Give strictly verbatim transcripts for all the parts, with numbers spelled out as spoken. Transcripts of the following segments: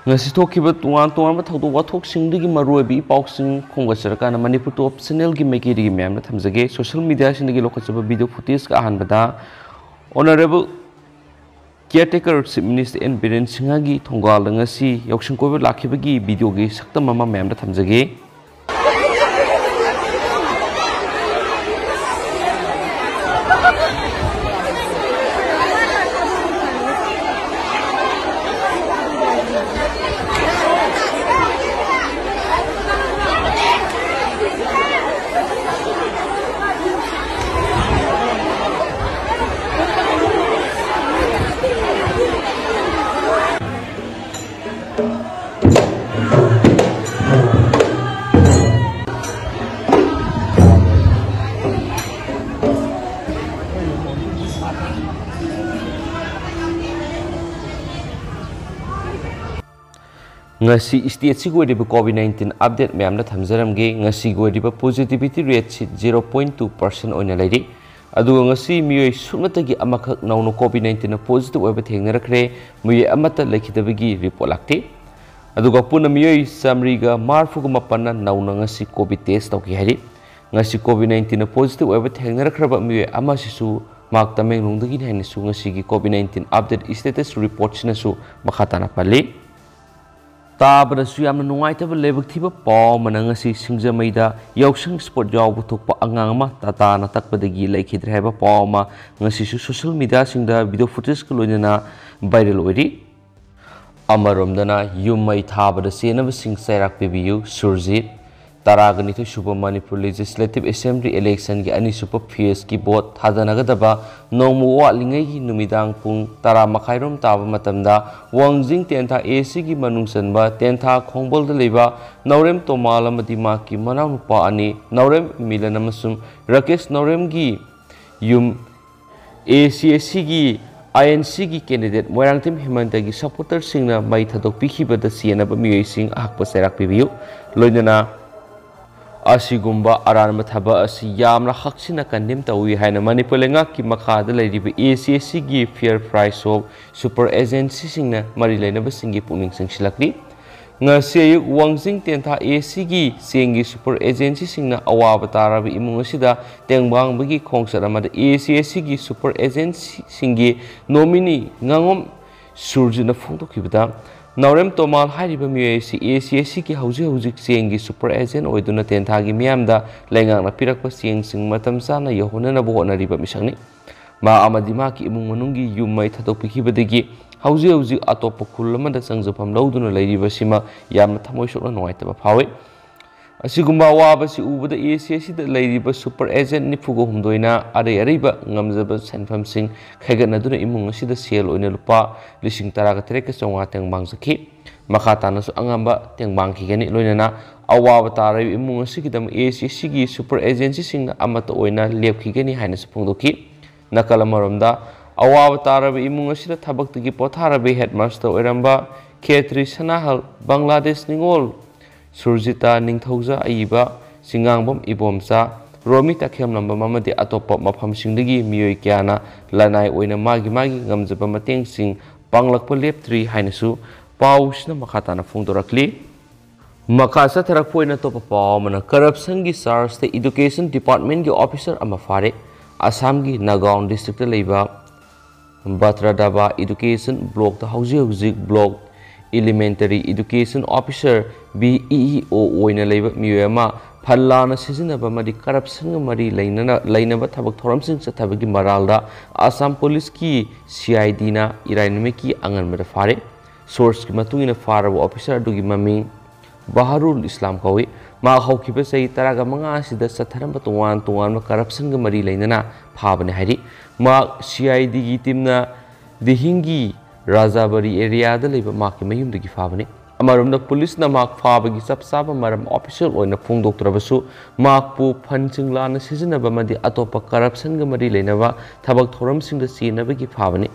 ꯉꯁꯤ ꯊꯣꯛꯈꯤꯕ ꯇꯣꯉꯥꯟ ꯇꯣꯉꯥꯟꯕ ꯊꯧꯗꯣꯛ ꯋꯥꯊꯣꯛꯁꯤꯡꯗꯒꯤ ꯃꯔꯨꯑꯣꯏꯕ ꯏ ꯄꯥꯎꯁꯤꯡ ꯈꯣꯝꯒꯠꯆꯔꯀꯥꯟꯗ ꯃꯅꯤꯄꯨꯔ ꯇꯣꯞ ꯆꯦꯅꯦꯜꯒꯤ ꯃꯥꯏꯀꯩꯗꯒꯤ ꯃꯌꯥꯝꯗ ꯊꯝꯖꯒꯦ꯫ ꯁꯣꯁꯤꯌꯦꯜ ꯃꯤꯗꯤꯌꯥꯁꯤꯡꯗꯒꯤ ꯂꯧꯈꯠꯆꯕ ꯚꯤꯗꯤꯑꯣ ꯐꯨꯇꯦꯖꯀ ꯑꯍꯥꯟꯕꯗ honourable caretaker chief minister N Biren ꯁꯤꯡꯍꯒꯤ ꯊꯣꯡꯒꯥꯜꯗ ꯉꯁꯤ ꯌꯥꯎꯁꯪ ꯀꯣꯏꯕ ꯂꯥꯛꯈꯤꯕꯒꯤ ꯚꯤꯗꯤꯑꯣꯒꯤ ꯁꯛꯇꯝ ꯑꯃ ꯃꯌꯥꯝꯗ ꯊꯝꯖꯒꯦ꯫ ꯉꯁꯤ ꯁ꯭ꯇꯦꯠꯁꯤꯒꯤ ꯑꯣꯏꯔꯤꯕ ꯀꯣꯚꯤꯗ ꯅꯥꯏꯟꯇꯤꯟ ꯑꯞꯗꯦꯠ ꯃꯌꯥꯝꯗ ꯊꯝꯖꯔꯝꯒꯦ꯫ ꯉꯁꯤꯒꯤ ꯑꯣꯏꯔꯤꯕ ꯄꯣꯖꯤꯇꯤꯚꯤꯇꯤ ꯔꯦꯠꯁꯤ ꯖꯤꯔꯣ ꯄꯣꯏꯟ ꯇꯨ ꯄꯥꯔꯁꯦꯟ ꯑꯣꯏꯅ ꯂꯩꯔꯤ꯫ ꯑꯗꯨꯒ ꯉꯁꯤ ꯃꯤꯑꯣꯏ ꯁꯨꯞꯅꯇꯒꯤ ꯑꯃꯈꯛ ꯅꯧꯅ ꯀꯣꯚꯤꯗ ꯅꯥꯏꯟꯇꯤꯟꯅ ꯄꯣꯖꯤꯇꯤꯚ ꯑꯣꯏꯕ ꯊꯦꯡꯅꯔꯛꯈ꯭ꯔꯦ꯫ ꯃꯤꯑꯣꯏ ꯑꯃꯠꯇ ꯂꯩꯈꯤꯗꯕꯒꯤ ꯔꯤꯄꯣꯔꯠ ꯂꯥꯛꯇꯦ꯫ ꯑꯗꯨꯒ ꯄꯨꯟꯅ ꯃꯤꯑꯣꯏ ꯆꯥꯃꯔꯤꯒ ꯃꯔꯤꯐꯨꯒ ꯃꯥꯄꯟꯅ ꯅꯧꯅ ꯉꯁꯤ ꯀꯣꯚꯤꯗ ꯇꯦꯁ ꯇꯧꯈꯤ ꯍꯥꯏꯔꯤ꯫ ꯉꯁꯤ ꯀꯣꯚꯤꯗ ꯅꯥꯏꯟꯇꯤꯟꯅ ꯄꯣꯖꯤꯇꯤꯚ ꯑꯣꯏꯕ ꯊꯦꯡꯅꯔꯛꯈ꯭ꯔꯕ ꯃꯤꯑꯣꯏ ꯑꯃꯁꯤꯁꯨ ꯃꯍꯥꯛ ꯇꯃꯦꯡꯂꯣꯡꯗꯒꯤꯅꯤ ꯍꯥꯏꯅꯁꯨ ꯉꯁꯤꯒꯤ ꯀꯣꯚꯤꯗ ꯅꯥꯏꯟꯇꯤꯟ ꯑꯞꯗꯦꯠ ꯁ꯭ꯇꯦꯇꯁ ꯔꯤꯄꯣꯔꯠꯁꯤꯅꯁꯨ ꯃꯈꯥ ꯇꯥꯅ ꯄꯜꯂꯤ꯫ ꯇꯥꯕꯗꯁꯨ ꯌꯥꯝꯅ ꯅꯨꯡꯉꯥꯏꯇꯕ ꯂꯥꯏꯕꯛ ꯊꯤꯕ ꯄꯥꯎ ꯑꯃꯅ ꯉꯁꯤ ꯁꯤꯡꯖꯃꯩꯗ ꯌꯥꯎꯁꯪ ꯁ꯭ꯄꯣꯔꯠ ꯌꯥꯎꯕ ꯊꯣꯛꯄ ꯑꯉꯥꯡ ꯑꯃ ꯇꯥꯇꯥꯅ ꯇꯛꯄꯗꯒꯤ ꯂꯩꯈꯤꯗ꯭ꯔꯦ ꯍꯥꯏꯕ ꯄꯥꯎ ꯑꯃ ꯉꯁꯤꯁꯨ ꯁꯣꯁꯤꯌꯦꯜ ꯃꯤꯗꯤꯌꯥꯁꯤꯡꯗ ꯚꯤꯗꯤꯑꯣ ꯐꯨꯇꯦꯖꯀ ꯂꯣꯏꯅꯅ ꯚꯥꯏꯔꯦꯜ ꯑꯣꯏꯔꯤ꯫ ꯑꯃꯔꯣꯝꯗꯅ ꯌꯨꯝ ꯃꯩ ꯊꯥꯕꯗ ꯆꯦꯟꯅꯕꯁꯤꯡ ꯆꯩꯔꯥꯛ ꯄꯤꯕꯤꯌꯨ꯫ ꯁꯨꯔꯖꯤꯠ, ꯇꯔꯥꯒ ꯅꯤꯊꯣꯏ ꯁꯨꯕ ꯃꯅꯤꯄꯨꯔ ꯂꯦꯖꯤꯁꯂꯦꯇꯤꯚ ꯑꯦꯁꯦꯝꯕ꯭ꯂꯤ ꯏꯂꯦꯛꯁꯟꯒꯤ ꯑꯅꯤꯁꯨꯕ ꯐꯦꯖꯀꯤ ꯚꯣꯠ ꯊꯥꯗꯅꯒꯗꯕ ꯅꯣꯡꯃ ꯋꯥꯠꯂꯤꯉꯩꯒꯤ ꯅꯨꯃꯤꯗꯥꯡ ꯄꯨꯡ ꯇꯔꯥ ꯃꯈꯥꯏꯔꯣꯝ ꯇꯥꯕ ꯃꯇꯝꯗ ꯋꯥꯡꯖꯤꯡ ꯇꯦꯟꯊꯥ ꯑꯦꯁꯤꯒꯤ ꯃꯅꯨꯡ ꯆꯟꯕ ꯇꯦꯟꯊꯥ ꯈꯣꯡꯕꯣꯜꯗ ꯂꯩꯕ ꯅꯥꯎꯔꯦꯝ ꯇꯣꯃꯥꯜ ꯑꯃꯗꯤ ꯃꯍꯥꯛꯀꯤ ꯃꯅꯥꯎꯅꯨꯄꯥ ꯑꯅꯤ ꯅꯥꯎꯔꯦꯝ ꯃꯤꯂꯟ ꯑꯃꯁꯨꯡ ꯔꯥꯀꯦꯁ ꯅꯥꯎꯔꯦꯝꯒꯤ ꯌꯨꯝ ꯑꯦ ꯁꯤ ꯑꯦꯁ ꯁꯤꯒꯤ ꯑꯥꯏ ꯑꯦꯟ ꯁꯤꯒꯤ ꯀꯦꯟꯗꯤꯗꯦꯠ ꯃꯣꯏꯔꯥꯡꯊꯦꯝ ꯍꯦꯃꯟꯇꯒꯤ ꯁꯄꯣꯔꯇꯔꯁꯤꯡꯅ ꯃꯩ ꯊꯥꯗꯣꯛꯄꯤꯈꯤꯕꯗ ꯆꯦꯟꯅꯕ ꯃꯤꯑꯣꯏꯁꯤꯡ ꯑꯍꯛꯄ ꯆꯩꯔꯥꯛ ꯄꯤꯕꯤꯌꯨ꯫ ꯂꯣꯏꯅꯅ ꯑꯁꯤꯒꯨꯝꯕ ꯑꯔꯥꯟꯕ ꯊꯕꯛ ꯑꯁꯤ ꯌꯥꯝꯅ ꯍꯛꯁꯤꯟꯅ condemn ꯇꯧꯏ ꯍꯥꯏꯅ ꯃꯅꯤꯄꯨꯔ ꯂꯩꯉꯥꯛꯀꯤ ꯃꯈꯥꯗ ꯂꯩꯔꯤꯕ A C S C ꯒꯤ Fair Price of Super Agency ꯁꯤꯡꯅ ꯃꯔꯤ ꯂꯩꯅꯕꯁꯤꯡꯒꯤ ꯄꯨꯛꯅꯤꯡ ꯆꯤꯡꯁꯤꯜꯂꯛꯂꯤ꯫ ꯉꯁꯤ ꯑꯌꯨꯛ ꯋꯥꯡꯖꯤꯡ ꯇꯦꯟꯊꯥ A C ꯒꯤ ꯆꯦꯡꯒꯤ super agency ꯁꯤꯡꯅ ꯑꯋꯥꯕ ꯇꯥꯔꯕ ꯏꯃꯨꯡ ꯑꯁꯤꯗ ꯇꯦꯡꯕꯥꯡꯕꯒꯤ ꯈꯣꯡꯆꯠ ꯑꯃꯗ A C S C ꯒꯤ super agency ꯁꯤꯡꯒꯤ nominee ꯉꯥꯉꯣꯝ ꯁꯨꯔꯖꯤꯠꯅ ꯐꯣꯡꯗꯣꯛꯈꯤꯕꯗ, ꯅꯥꯎꯔꯦꯝ ꯇꯣꯃꯥꯜ ꯍꯥꯏꯔꯤꯕ ꯃꯤꯑꯣꯏ ꯑꯁꯤ A C S C ꯒꯤ ꯍꯧꯖꯤꯛ ꯍꯧꯖꯤꯛ ꯆꯦꯡꯒꯤ super agent ꯑꯣꯏꯗꯨꯅ ꯇꯦꯟꯊꯥꯒꯤ ꯃꯤꯌꯥꯝꯗ ꯂꯩꯉꯥꯛꯅ ꯄꯤꯔꯛꯄ ꯆꯦꯡꯁꯤꯡ ꯃꯇꯝ ꯆꯥꯅ ꯌꯧꯍꯟꯅꯅꯕ ꯍꯣꯠꯅꯔꯤꯕ ꯃꯤꯁꯛꯅꯤ꯫ ꯃꯍꯥꯛ ꯑꯃꯗꯤ ꯃꯍꯥꯛꯀꯤ ꯏꯃꯨꯡ ꯃꯅꯨꯡꯒꯤ ꯌꯨꯝ ꯃꯩ ꯊꯥꯗꯣꯛꯄꯤꯈꯤꯕꯗꯒꯤ ꯍꯧꯖꯤꯛ ꯍꯧꯖꯤꯛ ꯑꯇꯣꯞꯄ ꯈꯨꯜ ꯑꯃꯗ ꯆꯪꯖꯐꯝ ꯂꯧꯗꯨꯅ ꯂꯩꯔꯤꯕꯁꯤꯃ ꯌꯥꯝꯅ ꯊꯃꯣꯏ ꯁꯣꯛꯅ ꯅꯨꯡꯉꯥꯏꯇꯕ ꯐꯥꯎꯏ꯫ ꯑꯁꯤꯒꯨꯝꯕ ꯑꯋꯥꯕꯁꯤ ꯎꯕꯗ A C S C ꯗ ꯂꯩꯔꯤꯕ super agent ꯅꯤꯐꯨꯒ ꯍꯨꯝꯗꯣꯏꯅ ꯑꯔꯩ ꯑꯔꯩꯕ ꯉꯝꯖꯕ ꯁꯦꯟꯐꯝꯁꯤꯡ ꯈꯥꯏꯒꯠꯅꯗꯨꯅ ꯏꯃꯨꯡ ꯑꯁꯤꯗ ꯁꯦꯜ ꯑꯣꯏꯅ ꯂꯨꯄꯥ ꯂꯤꯁꯤꯡ ꯇꯔꯥꯒ ꯇꯔꯦꯠꯀ ꯆꯥꯝꯃꯉꯥ ꯇꯦꯡꯕꯥꯡꯖꯈꯤ꯫ ꯃꯈꯥ ꯇꯥꯅꯁꯨ ꯑꯉꯝꯕ ꯇꯦꯡꯕꯥꯡꯈꯤꯒꯅꯤ꯫ ꯂꯣꯏꯅꯅ ꯑꯋꯥꯕ ꯇꯥꯔꯕ ꯏꯃꯨꯡ ꯑꯁꯤꯒꯤꯗꯃꯛ A C S C ꯒꯤ super agency ꯁꯤꯡꯅ ꯑꯃꯠꯇ ꯑꯣꯏꯅ ꯂꯦꯞꯈꯤꯒꯅꯤ ꯍꯥꯏꯅꯁꯨ ꯐꯣꯡꯗꯣꯛꯈꯤ꯫ ꯅꯥꯀꯜ ꯑꯃꯔꯣꯝꯗ, ꯑꯋꯥꯕ ꯇꯥꯔꯕ ꯏꯃꯨꯡ ꯑꯁꯤꯗ ꯊꯕꯛꯇꯒꯤ ꯄꯣꯊꯥꯔꯕ headmaster ꯑꯣꯏꯔꯝꯕ ꯈꯦꯇ꯭ꯔꯤ ꯁꯅꯥꯍꯜ, ꯕꯪꯒ꯭ꯂꯥꯗꯦꯁ ꯅꯤꯉꯣꯜ ꯁꯨꯔꯖꯤꯇꯥ ꯅꯤꯡꯊꯧꯖ ꯑꯏꯕ, ꯆꯤꯉꯥꯡꯕꯝ ꯏꯕꯣꯝꯆꯥ, ꯔꯣꯃꯤ ꯇꯈꯦꯜꯂꯝꯕꯝ ꯑꯃꯗꯤ ꯑꯇꯣꯞꯄ ꯃꯐꯝꯁꯤꯡꯗꯒꯤ ꯃꯤꯑꯣꯏ ꯀꯌꯥꯅ ꯂꯅꯥꯏ ꯑꯣꯏꯅ ꯃꯥꯒꯤ ꯃꯥꯒꯤ ꯉꯝꯖꯕ ꯃꯇꯦꯡꯁꯤꯡ ꯄꯥꯡꯂꯛꯄ ꯂꯦꯞꯇ꯭ꯔꯤ ꯍꯥꯏꯅꯁꯨ ꯄꯥꯎꯁꯤꯅ ꯃꯈꯥ ꯇꯥꯅ ꯐꯣꯡꯗꯣꯔꯛꯂꯤ꯫ ꯃꯈꯥ ꯆꯠꯊꯔꯛꯄ ꯑꯣꯏꯅ ꯑꯇꯣꯞꯄ ꯄꯥꯎ ꯑꯃꯅ, corruption ꯒꯤ charge ꯇ education department ꯀꯤ officer ꯑꯃ ꯐꯥꯔꯦ꯫ ꯑꯁꯥꯝꯒꯤ ꯅꯥꯒꯥꯎꯟ district ꯇ ꯂꯩꯕ ꯕꯇ꯭ꯔꯗꯥꯕꯥ education block ꯇ ꯍꯧꯖꯤꯛ ꯍꯧꯖꯤꯛ block elementary education officer, B E E O, ꯑꯣꯏꯅ ꯂꯩꯕ ꯃꯤꯑꯣꯏ ꯑꯃ ꯐꯟ ꯂꯥꯟꯅ ꯁꯤꯖꯤꯟꯅꯕ ꯑꯃꯗꯤ corruption ꯒ ꯃꯔꯤ ꯂꯩꯅꯅ ꯂꯩꯅꯕ ꯊꯕꯛ ꯊꯧꯔꯝꯁꯤꯡ ꯆꯠꯊꯕꯒꯤ ꯃꯔꯥꯜꯗ ꯑꯁꯥꯝ ꯄꯨꯂꯤꯁꯀꯤ C I D ꯅ ꯏꯔꯥꯏ ꯅꯨꯃꯤꯠꯀꯤ ꯑꯉꯟꯕꯗ ꯐꯥꯔꯦ꯫ Source ꯀꯤ ꯃꯇꯨꯡ ꯏꯟꯅ ꯐꯥꯔꯕ officer ꯑꯗꯨꯒꯤ ꯃꯃꯤꯡ ꯕꯍꯔꯨꯜ ꯏꯁꯂꯥꯝ ꯀꯧꯏ꯫ ꯃꯍꯥꯛ ꯍꯧꯈꯤꯕ ꯆꯍꯤ ꯇꯔꯥꯒ ꯃꯉꯥ ꯑꯁꯤꯗ ꯆꯠꯊꯔꯝꯕ ꯇꯣꯉꯥꯟ ꯇꯣꯉꯥꯟꯕ corruption ꯒ ꯃꯔꯤ ꯂꯩꯅꯅ ꯐꯥꯕꯅꯤ ꯍꯥꯏꯔꯤ꯫ ꯃꯍꯥꯛ C I D ꯒꯤ team ꯅ ꯗꯤꯍꯤꯡꯒꯤ ꯔꯥꯖꯥꯕꯔꯤ area ꯗ ꯂꯩꯕ ꯃꯍꯥꯛꯀꯤ ꯃꯌꯨꯝꯗꯒꯤ ꯐꯥꯕꯅꯤ꯫ ꯑꯃꯔꯣꯝꯗ, ꯄꯨꯂꯤꯁꯅ ꯃꯍꯥꯛ ꯐꯥꯕꯒꯤ ꯆꯞ ꯆꯥꯕ ꯃꯔꯝ official ꯑꯣꯏꯅ ꯐꯣꯡꯗꯣꯛꯇ꯭ꯔꯕꯁꯨ, ꯃꯍꯥꯛꯄꯨ ꯐꯟꯁꯤꯡ ꯂꯥꯟꯅ ꯁꯤꯖꯤꯟꯅꯕ ꯑꯃꯗꯤ ꯑꯇꯣꯞꯄ corruption ꯒ ꯃꯔꯤ ꯂꯩꯅꯕ ꯊꯕꯛ ꯊꯧꯔꯝꯁꯤꯡꯗ ꯆꯦꯟꯅꯕꯒꯤ ꯐꯥꯕꯅꯤ꯫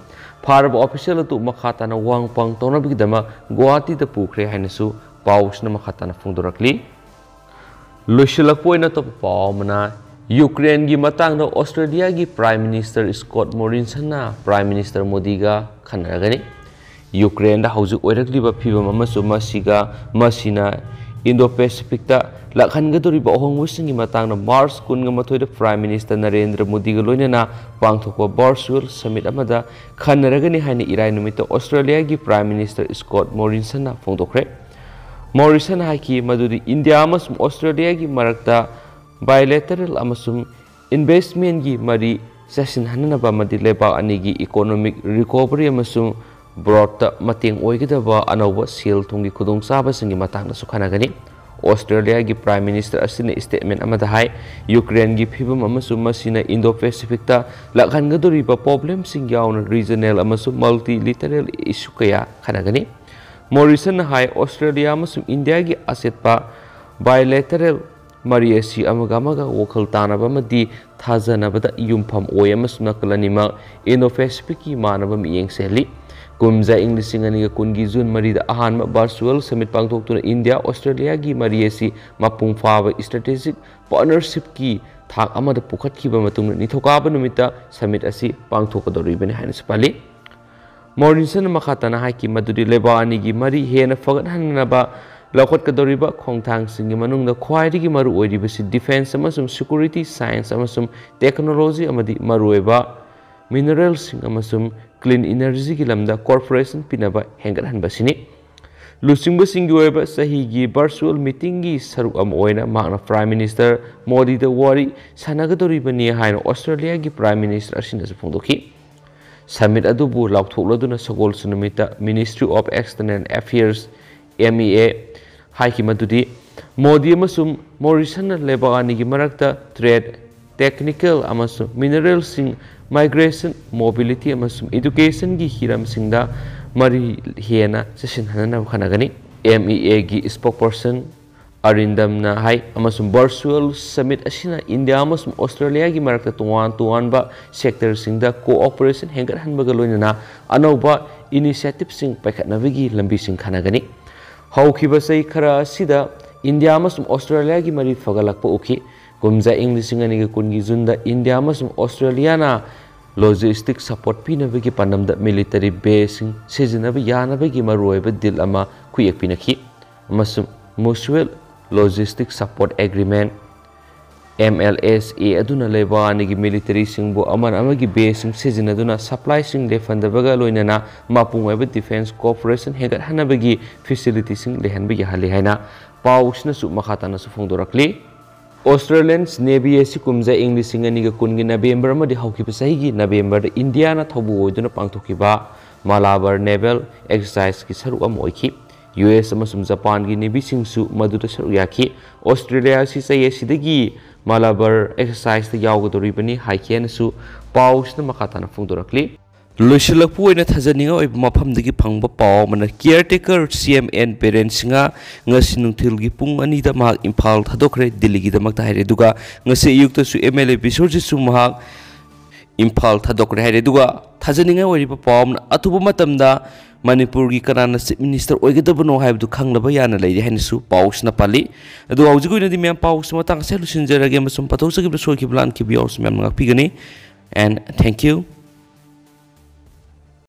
ꯐꯥꯔꯕ official ꯑꯗꯨ ꯃꯈꯥ ꯇꯥꯅ ꯋꯥꯍꯪ ꯄꯥꯎꯍꯪ ꯇꯧꯅꯕꯒꯤꯗꯃꯛ ꯒꯨꯋꯥꯍꯥꯇꯤꯗ ꯄꯨꯈ꯭ꯔꯦ ꯍꯥꯏꯅꯁꯨ ꯄꯥꯎꯁꯤꯅ ꯃꯈꯥ ꯇꯥꯅ ꯐꯣꯡꯗꯣꯔꯛꯂꯤ꯫ ꯂꯣꯏꯁꯤꯜꯂꯛꯄ ꯑꯣꯏꯅ ꯑꯇꯣꯞꯄ ꯄꯥꯎ ꯑꯃꯅ, ꯌꯨꯀ꯭ꯔꯦꯟꯒꯤ ꯃꯇꯥꯡꯗ ꯑꯣꯁꯇ꯭ꯔꯦꯂꯤꯌꯥꯒꯤ Prime Minister Scott Morrisonꯅ Prime Minister ꯃꯣꯗꯤꯒ ꯈꯟꯅꯔꯒꯅꯤ꯫ ꯌꯨꯀ꯭ꯔꯦꯟꯗ ꯍꯧꯖꯤꯛ ꯑꯣꯏꯔꯛꯂꯤꯕ ꯐꯤꯕꯝ ꯑꯃꯁꯨꯡ ꯃꯁꯤꯒ, ꯃꯁꯤꯅ ꯏꯟꯗꯣ ꯄꯦꯁꯤꯐꯤꯛꯇ ꯂꯥꯛꯍꯟꯒꯗꯧꯔꯤꯕ ꯑꯍꯣꯡꯕꯁꯤꯡꯒꯤ ꯃꯇꯥꯡꯗ ꯃꯥꯔꯆ ꯀꯨꯟꯒ ꯃꯥꯊꯣꯏꯗ Prime Minister ꯅꯔꯦꯟꯗ꯭ꯔ ꯃꯣꯗꯤꯒ ꯂꯣꯏꯅꯅ ꯄꯥꯡꯊꯣꯛꯄ virtual summit ꯑꯃꯗ ꯈꯟꯅꯔꯒꯅꯤ ꯍꯥꯏꯅ ꯏꯔꯥꯏ ꯅꯨꯃꯤꯠꯇ ꯑꯣꯁꯇ꯭ꯔꯦꯂꯤꯌꯥꯒꯤ Prime Minister Scott Morrisonꯅ ꯐꯣꯡꯗꯣꯛꯈ꯭ꯔꯦ꯫ Morrison ꯍꯥꯏꯈꯤ ꯃꯗꯨꯗꯤ ꯏꯟꯗꯤꯌꯥ ꯑꯃꯁꯨꯡ ꯑꯣꯁꯇ꯭ꯔꯦꯂꯤꯌꯥꯒꯤ ꯃꯔꯛꯇ bilateral ꯑꯃꯁꯨꯡ investmentꯀꯤ ꯃꯔꯤ ꯆꯦꯠꯁꯤꯟꯍꯟꯅꯕ ꯑꯃꯗꯤ ꯂꯩꯕꯥꯛ ꯑꯅꯤꯒꯤ economic recovery ꯑꯃꯁꯨꯡ growthꯇ ꯃꯇꯦꯡ ꯑꯣꯏꯒꯗꯕ ꯑꯅꯧꯕ ꯁꯦꯜ ꯊꯨꯝꯒꯤ ꯈꯨꯗꯣꯡꯆꯥꯕꯁꯤꯡꯒꯤ ꯃꯇꯥꯡꯗꯁꯨ ꯈꯟꯅꯒꯅꯤ꯫ ꯑꯣꯁꯇ꯭ꯔꯦꯂꯤꯌꯥꯒꯤ Prime Minister ꯑꯁꯤꯅ statement ꯑꯃꯗ ꯍꯥꯏ, ꯌꯨꯀ꯭ꯔꯦꯟꯒꯤ ꯐꯤꯕꯝ ꯑꯃꯁꯨꯡ ꯃꯁꯤꯅ ꯏꯟꯗꯣ ꯄꯦꯁꯤꯐꯤꯛꯇ ꯂꯥꯛꯍꯟꯒꯗꯧꯔꯤꯕ problemꯁꯤꯡ ꯌꯥꯎꯅ regional ꯑꯃꯁꯨꯡ multilateral issue ꯀꯌꯥ ꯈꯟꯅꯒꯅꯤ꯫ Morrisonꯅ ꯍꯥꯏ, ꯑꯣꯁꯇ꯭ꯔꯦꯂꯤꯌꯥ ꯑꯃꯁꯨꯡ ꯏꯟꯗꯤꯌꯥꯒꯤ ꯑꯆꯦꯠꯄ bilateral ꯃꯔꯤ ꯑꯁꯤ ꯑꯃꯒ ꯑꯃꯒ ꯋꯥꯈꯜ ꯇꯥꯅꯕ ꯑꯃꯗꯤ ꯊꯥꯖꯅꯕꯗ ꯌꯨꯝꯐꯝ ꯑꯣꯏ ꯑꯃꯁꯨꯡ ꯅꯥꯀꯜ ꯑꯅꯤꯃꯛ ꯏꯟꯗꯣ ꯄꯦꯁꯤꯐꯤꯛꯀꯤ ꯃꯥꯟꯅꯕ ꯃꯤꯠꯌꯦꯡ ꯆꯦꯜꯂꯤ꯫ ꯀꯨꯝꯖꯥ ꯏꯪ ꯂꯤꯁꯤꯡ ꯑꯅꯤꯒ ꯀꯨꯟꯒꯤ ꯖꯨꯟ ꯃꯔꯤꯗ ꯑꯍꯥꯟꯕ virtual summit ꯄꯥꯡꯊꯣꯛꯇꯨꯅ ꯏꯟꯗꯤꯌꯥ ꯑꯣꯁꯇ꯭ꯔꯦꯂꯤꯌꯥꯒꯤ ꯃꯔꯤ ꯑꯁꯤ ꯃꯄꯨꯡ ꯐꯥꯕ strategic partnershipꯀꯤ ꯊꯥꯛ ꯑꯃꯗ ꯄꯨꯈꯠꯈꯤꯕ ꯃꯇꯨꯡꯗ ꯅꯤꯡꯊꯧꯀꯥꯕ ꯅꯨꯃꯤꯠꯇ summit ꯑꯁꯤ ꯄꯥꯡꯊꯣꯛꯀꯗꯧꯔꯤꯕꯅꯤ ꯍꯥꯏꯅꯁꯨ ꯄꯜꯂꯤ꯫ Morrisonꯅ ꯃꯈꯥ ꯇꯥꯅ ꯍꯥꯏꯈꯤ ꯃꯗꯨꯗꯤ ꯂꯩꯕꯥꯛ ꯑꯅꯤꯒꯤ ꯃꯔꯤ ꯍꯦꯟꯅ ꯐꯒꯠꯍꯟꯅꯕ ꯂꯧꯈꯠꯀꯗꯧꯔꯤꯕ ꯈꯣꯡꯊꯥꯡꯁꯤꯡꯒꯤ ꯃꯅꯨꯡꯗ ꯈ꯭ꯋꯥꯏꯗꯒꯤ ꯃꯔꯨ ꯑꯣꯏꯔꯤꯕꯁꯤ defence ꯑꯃꯁꯨꯡ security, science ꯑꯃꯁꯨꯡ technology ꯑꯃꯗꯤ ꯃꯔꯨꯑꯣꯏꯕ mineralꯁꯤꯡ ꯑꯃꯁꯨꯡ clean energyꯒꯤ ꯂꯝꯗ cooperation ꯄꯤꯅꯕ ꯍꯦꯟꯒꯠꯍꯟꯕꯁꯤꯅꯤ꯫ ꯂꯨꯆꯤꯡꯕꯁꯤꯡꯒꯤ ꯑꯣꯏꯕ ꯆꯍꯤꯒꯤ virtual meetingꯒꯤ ꯁꯔꯨꯛ ꯑꯃ ꯑꯣꯏꯅ ꯃꯍꯥꯛꯅ Prime Minister ꯃꯣꯗꯤꯗ ꯋꯥꯔꯤ ꯁꯥꯟꯅꯒꯗꯧꯔꯤꯕꯅꯤ ꯍꯥꯏꯅ ꯑꯣꯁꯇ꯭ꯔꯦꯂꯤꯌꯥꯒꯤ Prime Minister ꯑꯁꯤꯅꯁꯨ ꯐꯣꯡꯗꯣꯛꯈꯤ꯫ Summit ꯑꯗꯨꯕꯨ ꯂꯥꯎꯊꯣꯛꯂꯗꯨꯅ ꯁꯒꯣꯜꯁꯦꯟ ꯅꯨꯃꯤꯠꯇ Ministry of External Affairs, M E A, ꯍꯥꯏꯈꯤ ꯃꯗꯨꯗꯤ ꯃꯣꯗꯤ ꯑꯃꯁꯨꯡ Morrisonꯅ ꯂꯩꯕꯥꯛ ꯑꯅꯤꯒꯤ ꯃꯔꯛꯇ trade, technical ꯑꯃꯁꯨꯡ mineralꯁꯤꯡ, migration, mobility ꯑꯃꯁꯨꯡ educationꯒꯤ ꯍꯤꯔꯝꯁꯤꯡꯗ ꯃꯔꯤ ꯍꯦꯟꯅ ꯆꯦꯠꯁꯤꯟꯍꯟꯅꯕ ꯈꯟꯅꯒꯅꯤ꯫ M E Aꯒꯤ spokesperson ꯑꯔꯤꯟꯗꯝꯅ ꯍꯥꯏ, ꯑꯃꯁꯨꯡ virtual summit ꯑꯁꯤꯅ ꯏꯟꯗꯤꯌꯥ ꯑꯃꯁꯨꯡ ꯑꯣꯁꯇ꯭ꯔꯦꯂꯤꯌꯥꯒꯤ ꯃꯔꯛꯇ ꯇꯣꯉꯥꯟ ꯇꯣꯉꯥꯟꯕ sectorꯁꯤꯡꯗ cooperation ꯍꯦꯟꯒꯠꯍꯟꯕꯒ ꯂꯣꯏꯅꯅ ꯑꯅꯧꯕ initiativeꯁꯤꯡ ꯄꯥꯏꯈꯠꯅꯕꯒꯤ ꯂꯝꯕꯤꯁꯤꯡ ꯈꯟꯅꯒꯅꯤ꯫ ꯍꯧꯈꯤꯕ ꯆꯍꯤ ꯈꯔ ꯑꯁꯤꯗ ꯏꯟꯗꯤꯌꯥ ꯑꯃꯁꯨꯡ ꯑꯣꯁꯇ꯭ꯔꯦꯂꯤꯌꯥꯒꯤ ꯃꯔꯤ ꯐꯒꯠꯂꯛꯄ ꯎꯈꯤ꯫ ꯀꯨꯝꯖꯥ ꯏꯪ ꯂꯤꯁꯤꯡ ꯑꯅꯤꯒ ꯀꯨꯟꯒꯤ ꯖꯨꯟꯗ ꯏꯟꯗꯤꯌꯥ ꯑꯃꯁꯨꯡ ꯑꯣꯁꯇ꯭ꯔꯦꯂꯤꯌꯥꯅ ꯂꯣꯖꯤꯁꯇꯤꯛ ꯁꯄꯣꯔꯠ ꯄꯤꯅꯕꯒꯤ ꯄꯥꯟꯗꯝꯗ ꯃꯤꯂꯤꯇꯔꯤ ꯕꯦꯁꯁꯤꯡ ꯁꯤꯖꯤꯟꯅꯕ ꯌꯥꯅꯕꯒꯤ ꯃꯔꯨꯑꯣꯏꯕ ꯗꯤꯜ ꯑꯃ ꯈꯨꯌꯦꯛ ꯄꯤꯅꯈꯤ, ꯑꯃꯁꯨꯡ Mutual Logistic Support Agreement, M L S A, ꯑꯗꯨꯅ ꯂꯩꯕꯥꯛ ꯑꯅꯤꯒꯤ ꯃꯤꯂꯤꯇꯔꯤꯁꯤꯡꯕꯨ ꯑꯃꯅ ꯑꯃꯒꯤ ꯕꯦꯁꯁꯤꯡ ꯁꯤꯖꯤꯟꯅꯗꯨꯅ ꯁꯄ꯭ꯂꯥꯏꯁꯤꯡ ꯂꯦꯞꯍꯟꯗꯕꯒ ꯂꯣꯏꯅꯅ ꯃꯄꯨꯡ ꯑꯣꯏꯕ ꯗꯤꯐꯦꯟꯁ ꯀꯣꯑꯣꯄꯔꯦꯁꯟ ꯍꯦꯟꯒꯠꯍꯟꯅꯕꯒꯤ ꯐꯦꯁꯤꯂꯤꯇꯤꯁꯤꯡ ꯂꯩꯍꯟꯕ ꯌꯥꯍꯜꯂꯤ ꯍꯥꯏꯅ ꯄꯥꯎꯁꯤꯅꯁꯨ ꯃꯈꯥ ꯇꯥꯅꯁꯨ ꯐꯣꯡꯗꯣꯔꯛꯂꯤ꯫ ꯑꯣꯁꯇ꯭ꯔꯦꯂꯤꯌꯟ ꯅꯦꯚꯤ ꯑꯁꯤ ꯀꯨꯝꯖꯥ ꯏꯪ ꯂꯤꯁꯤꯡ ꯑꯅꯤꯒ ꯀꯨꯟꯒꯤ ꯅꯕꯦꯝꯕꯔ ꯑꯃꯗꯤ ꯍꯧꯈꯤꯕ ꯆꯍꯤꯒꯤ ꯅꯕꯦꯝꯕꯔꯗ ꯏꯟꯗꯤꯌꯥꯅ ꯊꯧꯕꯨ ꯑꯣꯏꯗꯨꯅ ꯄꯥꯡꯊꯣꯛꯈꯤꯕ ꯃꯥꯂꯥꯕꯔ ꯅꯦꯚꯦꯜ ꯑꯦꯛꯁꯔꯁꯥꯏꯖꯀꯤ ꯁꯔꯨꯛ ꯑꯃ ꯑꯣꯏꯈꯤ꯫ ꯌꯨ ꯑꯦꯁ ꯑꯃꯁꯨꯡ ꯖꯄꯥꯟꯒꯤ ꯅꯦꯚꯤꯁꯤꯡꯁꯨ ꯃꯗꯨꯗ ꯁꯔꯨꯛ ꯌꯥꯈꯤ꯫ ꯑꯣꯁꯇ꯭ꯔꯦꯂꯤꯌꯥ ꯑꯁꯤ ꯆꯍꯤ ꯑꯁꯤꯗꯒꯤ ꯃꯥꯂꯥꯕꯔ ꯑꯦꯛꯁꯔꯁꯥꯏꯖꯇ ꯌꯥꯎꯒꯗꯧꯔꯤꯕꯅꯤ ꯍꯥꯏꯈꯤ ꯍꯥꯏꯅꯁꯨ ꯄꯥꯎꯁꯤꯅ ꯃꯈꯥ ꯇꯥꯅ ꯐꯣꯡꯗꯣꯔꯛꯂꯤ꯫ ꯂꯣꯏꯁꯤꯜꯂꯛꯄ ꯑꯣꯏꯅ ꯊꯥꯖꯅꯤꯡꯉꯥꯏ ꯑꯣꯏꯕ ꯃꯐꯝꯗꯒꯤ ꯐꯪꯕ ꯄꯥꯎ ꯑꯃꯅ, ꯀꯤꯌꯔꯇꯦꯀꯔ ꯁꯤ ꯑꯦꯝ ꯑꯦꯟ ꯕꯤꯔꯦꯟ ꯁꯤꯡꯍ ꯉꯁꯤ ꯅꯨꯡꯊꯤꯜꯒꯤ ꯄꯨꯡ ꯑꯅꯤꯗ ꯃꯍꯥꯛ ꯏꯝꯐꯥꯜ ꯊꯥꯗꯣꯛꯈ꯭ꯔꯦ, ꯗꯤꯜꯂꯤꯒꯤꯗꯃꯛꯇ ꯍꯥꯏꯔꯦ꯫ ꯑꯗꯨꯒ ꯉꯁꯤ ꯑꯌꯨꯛꯇꯁꯨ ꯑꯦꯝ ꯑꯦꯜ ꯑꯦ ꯕꯤꯁ꯭ꯋꯔꯖꯤꯠꯁꯨ ꯃꯍꯥꯛ ꯏꯝꯐꯥꯜ ꯊꯥꯗꯣꯛꯈ꯭ꯔꯦ ꯍꯥꯏꯔꯦ꯫ ꯑꯗꯨꯒ ꯊꯥꯖꯅꯤꯡꯉꯥꯏ ꯑꯣꯏꯔꯤꯕ ꯄꯥꯎ ꯑꯃꯅ, ꯑꯊꯨꯕ ꯃꯇꯝꯗ ꯃꯅꯤꯄꯨꯔꯒꯤ ꯀꯅꯥꯅ ꯆꯤꯐ ꯃꯤꯅꯤꯁꯇꯔ ꯑꯣꯏꯒꯗꯕꯅꯣ ꯍꯥꯏꯕꯗꯨ ꯈꯪꯅꯕ ꯌꯥꯅ ꯂꯩꯔꯦ ꯍꯥꯏꯅꯁꯨ ꯄꯥꯎꯁꯤꯅ ꯄꯜꯂꯤ꯫ ꯑꯗꯨꯒ ꯍꯧꯖꯤꯛꯀꯤ ꯑꯣꯏꯅꯗꯤ ꯃꯌꯥꯝ ꯄꯥꯎꯁꯤ ꯃꯇꯥꯡ ꯑꯁꯤꯗ ꯂꯣꯏꯁꯤꯟꯖꯔꯒꯦ, ꯑꯃꯁꯨꯡ ꯄꯥꯊꯣꯛꯆꯈꯤꯕꯗ ꯁꯣꯏꯈꯤꯕ ꯂꯥꯟꯈꯤꯕ ꯌꯥꯎꯔꯁꯨ ꯃꯌꯥꯝꯅ ꯉꯥꯛꯄꯤꯒꯅꯤ꯫ And thank you.